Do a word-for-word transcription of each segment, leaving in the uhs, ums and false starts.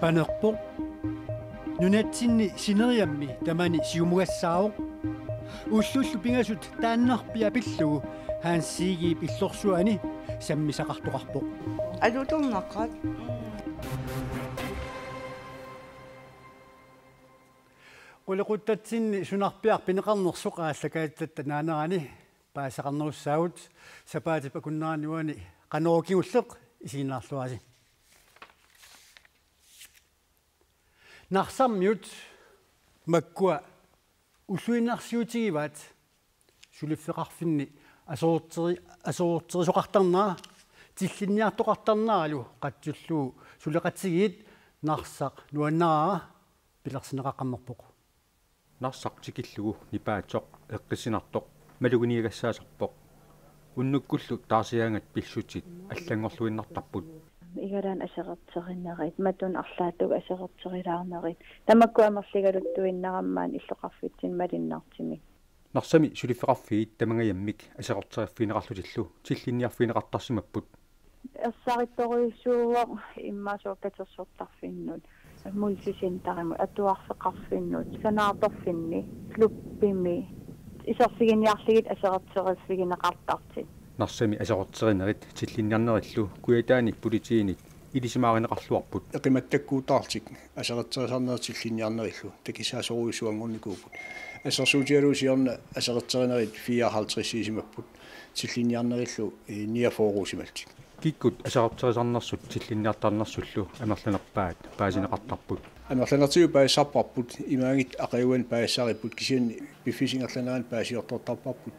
Anerpoq. Nunatsinni sineriammi tamani siumugassaavoq. Ullullu pingasut taannarpiaq pillugu Hans Siegip illorsuani sammisaqartoqarpoq. Alutornaqaat. Qulequttatsinni sunarpiaq pineqarnersoq aallakaatitatta naanerani paasisaqarnerussaagut. Sapaatip akunnerani uani Qanorooq kingulleq isiginnaarluarisi. Narsarmiut makkua ulluinnarsiutigivaat suliffeqarfinni aserorteri-, aserorterisoqartarnera, tillinniartoqartarneralu qatsullugu suleqatigiit Narsaq nuannaraara pilersinneqaqqammerpoq. Narsaq tikillugu nipaatsoq eqqissinartoq maluginiagassaasarpoq. Unnukkullu taarsigaangat pillutit allanngorluinnartarput. Igalaannaq aserorterinerit, matunnut arlaatigut aserorterilaarnerit, tamakku amerligaluttuinnarami maani illoqarfitsinni malunnartumik. Narsami suliffeqarfiit tamangajammik aserorterfigineqarlutillu tillinniarfigineqartarsimapput. Ersarittorujussuuvoq immaqa soorlu katersortarfinnut, multicenterimut, atuarfeqarfinnut, sanaartorfinni, klubbimi, iserfiginiarlugit aserorterfigineqartartut. Narsami aserorterinerit tillinniarnerillu Kujataani politiinit ilisimaarineqarluarput. Eqimattakkuutaarlutik aserorterisarnerit tillinniarnerillu takissaarujussuanngornikuupput. Assersuutigalugu siorna aserorterinerit fireoghalvtredsisimapput, tillinniarnerillu, eh, niogfyrresimallutik. Kikkut aserorterisarnersut tillinniartarnersullu amerlanerpaat paasineqartarput. Amerlanertigut paasisarparput, imaanngitsoq aqaguani paasisaripput, kisianni piffissap ingerlanerani paasiortortarparput.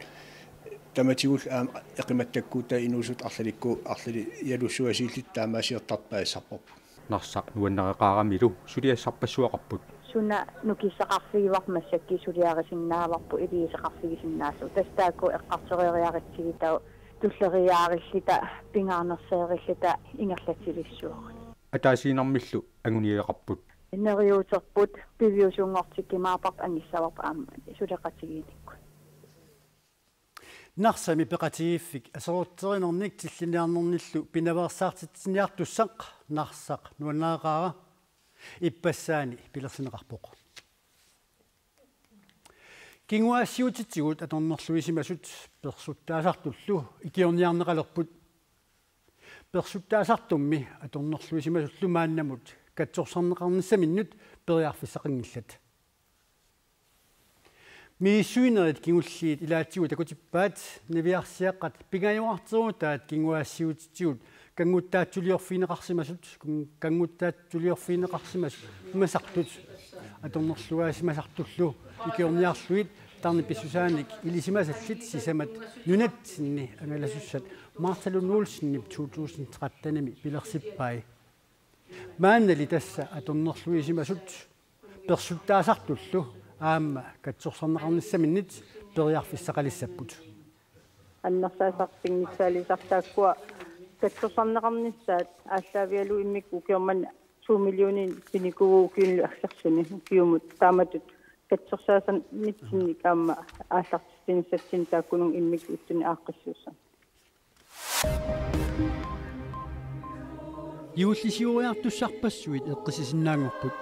Tamatigullu aamma eqimattakkuutaat inuusuttut arlalikku-, arlalialussuasiillutik taamaasiortartut paasisarparput. Narsaq nuannareqaaramilu suliassarpassuaqarput. Suna nukissaqarfigivarput massakkut suliarisinnaavarput iliuuseqarfigisinnaasut. Tassa taakku eqqartoreeriaritsigit taava tulleriiaarilluta pingaarnerseerilluta ingerlatilissuugut. Ataasiinnarmillu anguniagaqarput. Neriuuterput piviusunngortikkumaarparput angissavarput aamma suleqatigiinnikkut. Narsami peqatigiiffik aserorterinernik tillinniarnernillu pinaveersaartitsiniartussaq Narsaq nuannareqaara ippassaani pilersinneqarpoq. Kinguaassiuutitigut atornerluisimasut persuttaasartullu ikiorniarneqalerput. Persuttaasartummi atornerluisimasullu maannamut katsorsarneqarnissaminnut periarfissaqanngillat. Misissuinerit kingulliit ilaatigut takutippaat niviarsiaqqat pingajuarterutaat kinguaassiuutitigut kannguttaatsuliorfigineqarsimasut, kun-, kannguttaatsuliorfigineqarsimasut masartut atornerlugaasimasartullu ikiorniarlugit tarnip pissusaanik ilisimasallit sisamat nunatsinni angalasussat Martha Lund Olsenip to tusind trettenimi pilersippai. Maannali tassa atornerluisimasut persuttaasartullu aamma katsorsarneqarnissaminnit periarfissaqalissapput. Annersaasartinngitsaalisartaakkua katsorsarneqarnissaat aallaavigalugu immikkut ukioq manna to millionit pinikuuvugut ukiunili aggersuni ukiumut taamatut katsorsaasanitsinnik aamma aallartissinissatsinnut taakkununnga immikkut ulluni aaqqissuussamik. Juullisioriartussarpassuit eqqissisinnaanngorput.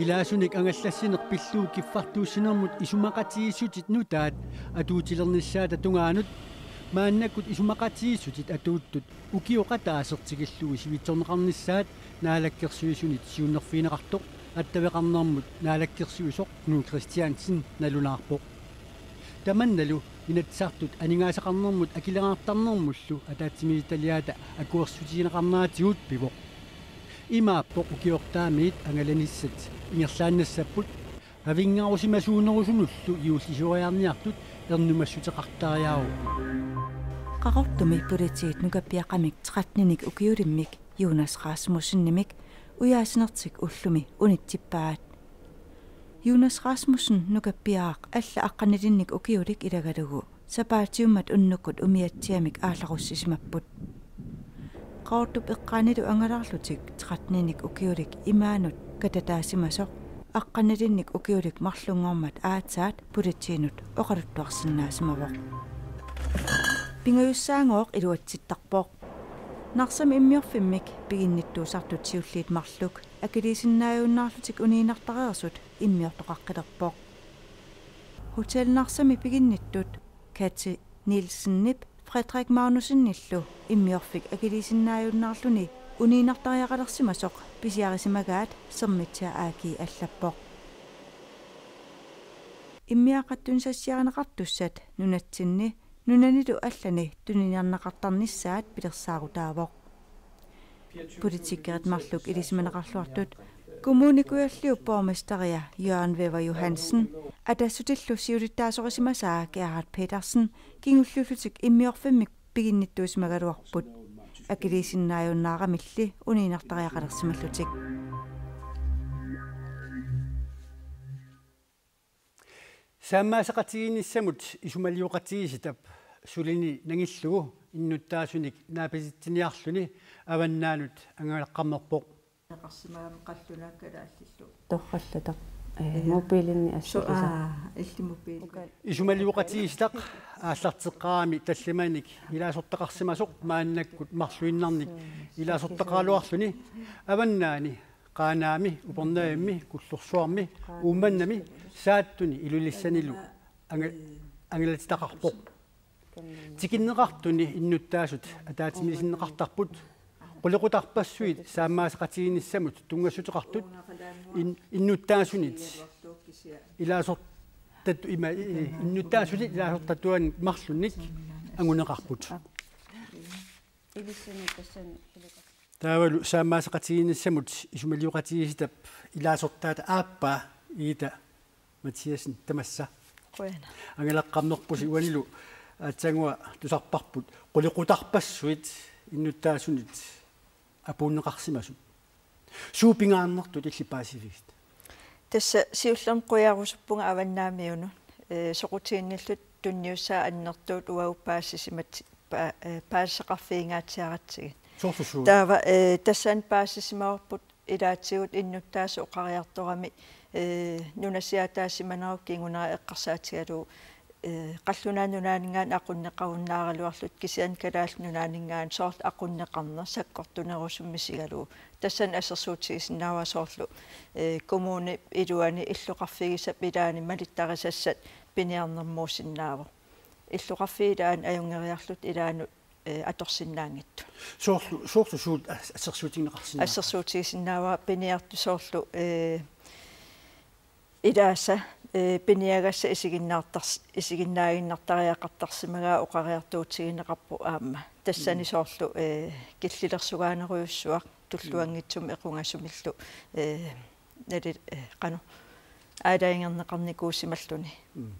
Ilaasunik angallassineq pillugu kiffartuussinermut isumaqatigiissutit nutaat atuutilernissaata tungaanut maannakkut isumaqatigiissutit atuuttut ukioqataaseq tikillugu sivitsorneqarnissaat Naalakkersuisunit siunnerfigineqartoq attaveqarnermut naalakkersuisoq Knud Kristiansen nalunaarpoq. Tamannalu Inatsisartut aningaasaqarnermut akileraartarnermullu ataatsimiititaliaata akuersissutigineqarneratigut pivoq. Imaappoq ukiortaamiit angalanissat ingerlaannassapput, avinngarusimasuunerusunullu juullisioriarniartut ernumassuteqartariaavoq. Qaqortumi politiit nukappiaqqamik tretteninik ukiulimmik Jonas Rasmussenimik ujaasinertik ullumi unitsippaat. Jonas Rasmussen nukappiaraq alla aqqanilinnik ukiulik ilagalugu sapaatiummat unnukkut umiatsiamik aallarussisimapput. Qaqortup eqqaanilu angalaarlutik tretteninik ukiulik imaanut katataasimasoq aqqanilinnik ukiulik marlunngormat aatsaat politiinut oqaluttuarsinnaasimavoq. Pingajussaagooq iluatsittarpoq. Narsami immiorfimmik piginnittuusartut siulliit marluk akiliisinnaajunnaarlutik uniinnartareersut immiortoqaqqilerpoq. Hotel Narsami piginnittut Katja Nielsenip Frederik Magnussenillu immiorfik akiliisinnaajunnaarluni uniinnartariaqalersimasoq pisiarisimagaat Sermitsiaq A/S allappoq. Immiaqqat tunisassiarineqartussat nunatsinni nunanilu allani tuniniarneqartarnissaat pilersaarutaavoq. Politikerit marluk ilisimaneqarluartut Kommune Kujalliup borgmesteria Jørgen Wæver Johansen, Atassutillu siulittaasorisimasaa Gerhard Petersen kingulliullutik immiorfimmik piginnittuusimagaluarput. Akiliisinnaajunnaaramiilli uniinnartariaqalersimallutik. Saammaaseqatigiinnissamut isumalioqatigiissitap sulini nangillugu innuttaasunik naapitsiniarluni Avannaanut angalaqqammerpoq. Naqarsimagami qallunaat kalaallillu. Torrallataq, eh, mobilinni assut aa, illi mobil. Isumalioqatigiissitaq aallarteqqaarami tallimanik ilaasortaqarsimasoq maannakkut marluinnarnik ilaasortaqaraluarluni Avannaani, Qaanaami, Upernavimmi, Kullorsuarmi, Uummannami, Saattuni Ilulissanilu anga-, angalatitaqarpoq. Tikinneqartuni innuttaasut ataatsimiisinneqartarput. Qulequtarpassuit saammaaseqatigiinnissamut tunngassuteqartut in-, innuttaasunit ilaasortat-, ima, i-, innuttaasunit ilaasortatuanik marlunnik anguneqarput. Taavalu saammaaseqatigiinnissamut isumalioqatigiissitap ilaasortaata aappaa Ida Mathiassen tamassa. Qujanaq. Angalaqqammerpusi uanilu aatsaannguaq tusarparput qulequtarpassuit innuttaasunit apuunneqarsimasut. Suut pingaarnertut illit paasivigit? Tassa siullermik qujarusuppunga Avannaamiunut, eh, soqutiginnilluta tunniussaat annertuut uagut paasisimat-, pa-, eh, paasisaqarfigingaatsiaratsigit. Soorlu suut? Taava, eh, tassani paasisimavarput ilaatigut innuttaasut oqariartorami, eh, nunasiaataasimanerup kingunera eqqarsaatigalugu, eh, qallunaat nunaanninngaanniit aqunneqarunnaaraluarluta kisianni Kalaallit Nunaanninngaanniit soorlu aqunneqarneq sakkortunerusumik misigalugu. Tassani assersuutigisinnaavara soorlu, eh, kommunip iluani illoqarfigisap ilaani malittarisassat piniarnermuusinnaavoq. Illoqarfiit ilaanni ajunngeriarlutik ilaannut, eh, atorsinnaanngitsut. Soorlu, soorlu suut as-, assersuutigineqarsinnaava? Assersuutigisinnaavara piniartut soorlu, eh, ilaasa, eh, piniagassaq isiginnaartars-, isiginnaaginnartariaqartarsimagaat oqariartuutigineqarpoq aamma. Tassani Mm. soorlu, eh, killilersugaanerujussuaq tulluanngitsumik equngasumillu, eh, nali-, eh, qanoq aalajangerneqarnikuusimalluni. Mm.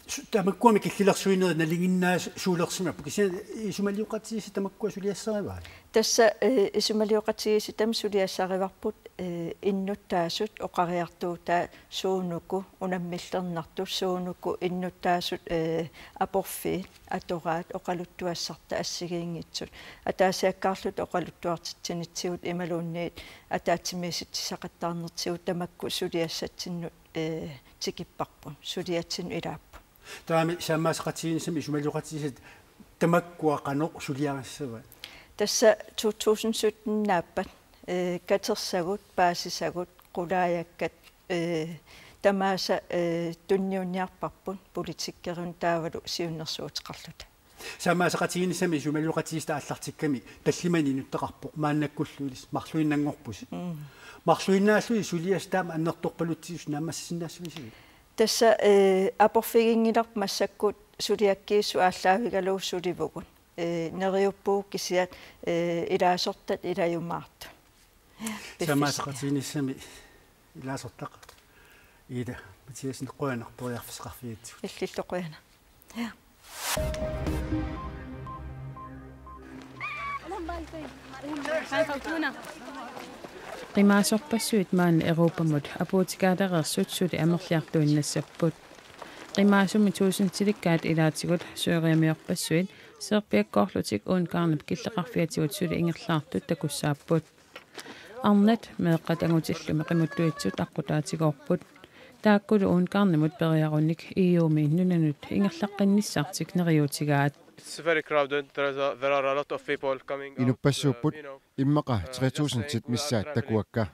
Su-, tamakkuami killilersuinerit nalinginnaasuulersimapput. Kisianni isumalioqatigiissitami tamakkua suliassarivaat? Tassa, eh, isumalioqatigiissitami suliassarivarput, eh, innuttaasut oqariartuutaat suunuku unammillernartut, suunuku innuttaasut, eh, aporfiit atoraat oqaluttuassarta assigiinngitsut. Ataasiakkaarluta oqaluttuartitsinitsigut imaluunniit ataatsimiisitsisaqattaarnertigut tamakku suliassatsinnut, eh, tikipparput, suliatsinnut ilaapput. Taava saammaaseqatigiinnissami isumalioqatigiissitami tamakkua qanoq suliarissavaat? Tassa to tusind sytten-iinnaappat, eh, katersagut, paasisagut, qulaajakkat, eh, tamaasa, eh, tunniunniarparput politikerinut taavalu siunnersuuteqarluta. Saammaaseqatigiinnissami isumalioqatigiissitap aallartikkami tallimanik inuttaqarpoq maannakkullu ilissi marluinnanngorpusi. Mm. Marluinnaallusi suliassat taama annertorpalutsigisut naammassisinnaassavisigit? Tassa, eh, aporfiginngilarput massakkut suliakkiissut aallaavigalugu sulivugut. Eh, neriuppugut kisiat, eh, ilaasortat ilajumaartut. Saammaaseqatigiinnissami ilaasortaq Ida Mathiassen, qujanaq periarfissaqarfigigatsigut. Illillu qujanaq. Ja. Qimaasorpassuit maani Europamut apuutikaalereersut suli amerliartuinnassapput. Qimaasumi tuusintilikkaat ilaatigut syrimiorpassuit serbiakkoorlutik Ungarnip killeqarfiatigut suli ingerlaartut takussaapput. Arnat meeqqat angutillumi qimuttuitsut aqqutaatigoorput. Taakkulu Ungarnimut periarunnik E U-mi nunanut ingerlaqqinnissartik neriuutigaat. It's very crowded. There's a, there are a lot of people coming out, uh, Inuppassuupput, you know, immaqa uh, tre tusindit missaat takuakka.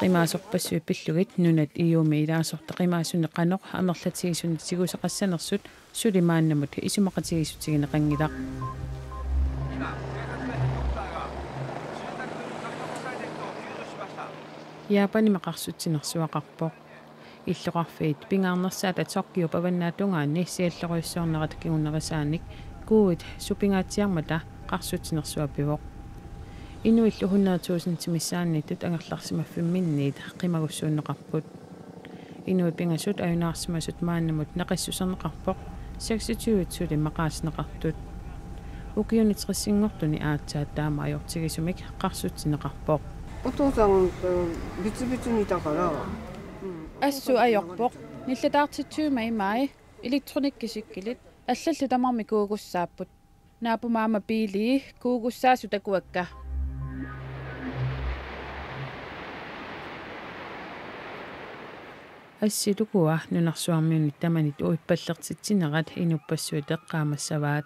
Qimaasorpassuit pillugit nunat E U-mi ilaasortat qimaassunik qanoq amerlatigisut tigusaqassanersut suli maannamut isumaqatigiissutigineqanngilaq. Japanimi qarsutsinersuaqarpoq. Illoqarfiit pingaarnersaata Tokyop avannaatungaani siallerujussuarnerat kingunerisaanik kuuit supingaatsiarmata qarsutsinersuaq pivoq. Inuillu hundrede tusindit missaanniittut angerlarsimaffimminniit qimagussuunneqarput. Inuit pingasut ajunaarsimasut maannamut naqissuserneqarpoq, seksogtyve suli maqaasineqartut. Ukiuni tressinngortuni aatsaat taama ajortigisumik qarsutsineqarpoq. お父さん、うん、別々にいたから、うん、 Assut ajorpoq, nillataartitsiviumaat imai, elektronikkisikkilit, allallu tamarmik kuugussaapput. Naapumaama biili kuugussaasut takuakka. Assit ukua nunarsuarmiunit tamanit uippallertitsinerat inuppassuit eqqaamassavaat.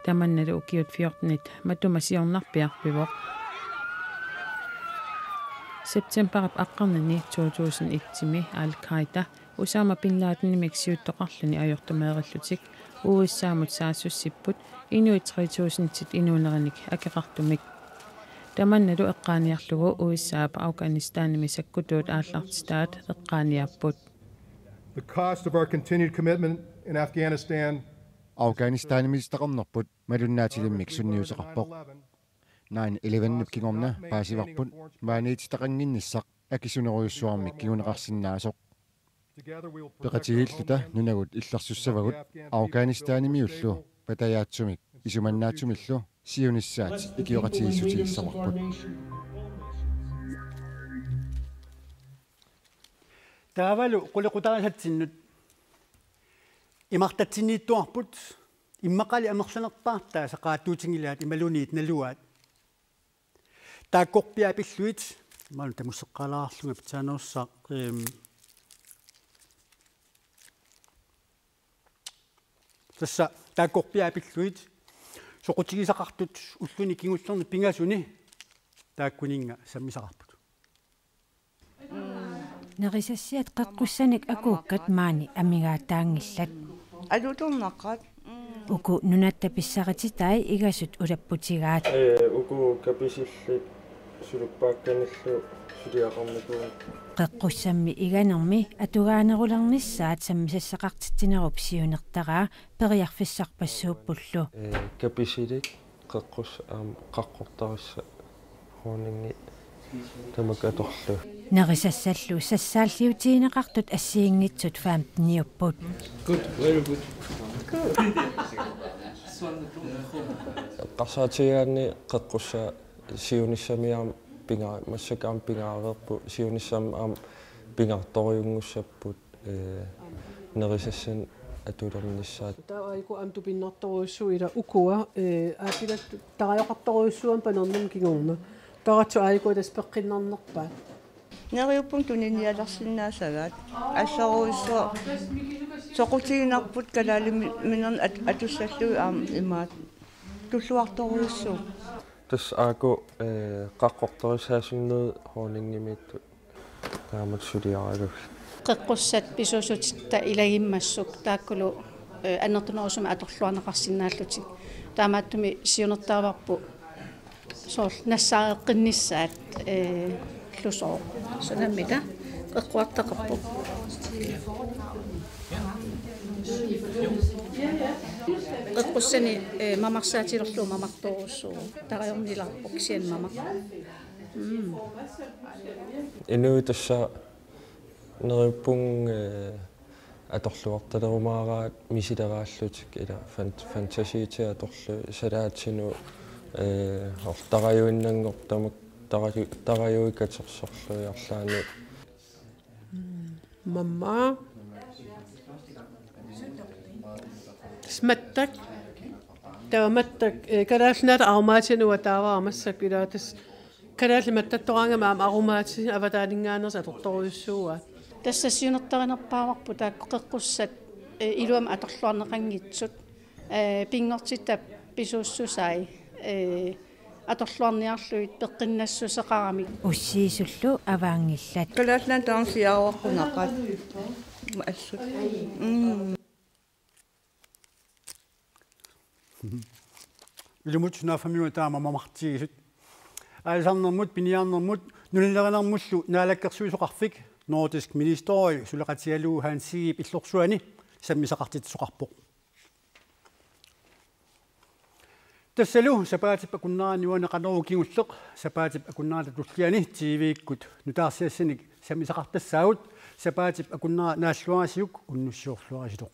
Tamannalu ukiut fjortenit matuma siornarpiaq pivoq. Septembarip aqqarnini to tusind et-imi Al-Qaida Osama bin Ladenimik siuttoqarluni ajortumeerillutik U S A-mut saassussipput inuit tre tusindit inuunerinik akeqartumik. Tamannalu eqqaaniarlugu U S A-p Afghanistanimi sakkutuut aallartitaat eqqaaniapput. The cost of our continued commitment in Afghanistan. Afghanistanimiititaqarnerput malunnaatilimmik sunniuteqarpoq. Nine eleven-ip kingorna paasivarput maaniititaqannginnissaq akisunerujussuarmik kinguneqarsinnaasoq. Peqatigiilluta nunagut illersussavagut Afghanistanimiullu patajaatsumik isumannaatsumillu siunissaat ikioqatigiissutigissavarput. Taavalu qulequtarisatsinnut imartatsinniittuarput, immaqalu amerlanerpaartaasa qaattuutinngilaat imaluunniit naluaat. Taakkorpiaat pillugit, imaluunniit tamusseqqaalaarlunga pitsaanerussaaq, ehm, tassa taakkorpiaat pillugit soqutigisaqartut ulluni kingullerni pingasuni taakkuninnga sammisaqarput. Nerisassiat qeqqussanik akuukkat maani amigaataanngillat. Alutornaqaat. Uku nunatta pissarititai igasut ulapputigaat. Ee, uku kapisillit suluppaakkanillu suliaqarnikuupput. Qeqqussammi iganermi atugaanerulernissaat sammisassaqartitsinerup siunertaraa periarfissarpassuuppullu. Ee, kapisilik qeqqus-, aam, qaqqortarissaq honningi tamakku atorlugu. Nerisassallu sassaalliutigineqartut assigiinngitsut femteniupput. Good, very good. Eqqarsaatigigaanni qeqqussaa siunissami aamma pinga-, massakkut aamma pingaareerput, siunissami aamma pingaartorujunngussapput. Ee, nerisassanik atulernissaat. Taava aajuku aamma tupinnartorujussuuvoq ila ukua, ee, aapilattut tarajoqartorujussuuvoq Panernermi kingorna. Taava aajuku tassa peqqinnarnerpaat. Neriuppunga tuniniaalersinnaasagaat. Assorujussuaq soqutiginarput kalaaliminernik at-, atussallugit aamma imaat. Tulluartorujussuuvoq. Tassa aajuku, ee, qaqqortarissaasunnerit honningimiittut. Taamatut suliaralugit. Qeqqussat pisuussutitta ilagimmassuk taakkulu, eh, annertunerusumik atorluarneqarsinnaallutik. Taamaattumik siunertaravarput soorlu nassaareqqinnissaat, eh, lusooq. Sunammita qeqquartaqarpoq. Qeqqussanik, eh, mamarsaatilerlugu mamartorujussuuvoq. Tarajornilaarpoq kisianni mamaq. Inuit tassa neriuppunga, eh, atorluartalerumaaraat misileraallutik ila fan-, fantasiitit atorlugit salaatinut, eh, ortarajuinnanngortamik taraku-, tarajui katersorlugit arlaannik. Mamma. Smattak. Taava mattak, eh, Kalaallit Nunaata aamma aatsaat nuataavara massakkut ilaa tassa Kalaallit mattattoraangama aamma arumaati avataaninngaanneersut atortorujussuuaat. Tassa siunertarinerpaavarput taakku qeqqussat, eh, iluamik atorluarneqanngitsut, eh, pinngortitap pisuussusai, eh, atorluarniarlugit peqqinnassuseqaramik. Ussiisullu avaanngillat. Kalaallit Nunaat taanna siaruaqqunaqaat. Assut. Mm. Ilumut naaffamiuna taama mamartigisut. Aalisarnermut, piniarnermut, nunalerinermullu naalakkersuisoqarfik Nordisk Ministerråd suleqatigalugu Hans Egedep illorsuani sammisaqartitsisoqarpoq. Tassalu sapaatip akunnerani uani Qanorooq kingulleq, sapaatip akunnerata tulliani T V-kkut nutaarsiassanik sammisaqartassaagut, sapaatip akunnera naalluarisiuk unnussiorluarisilu.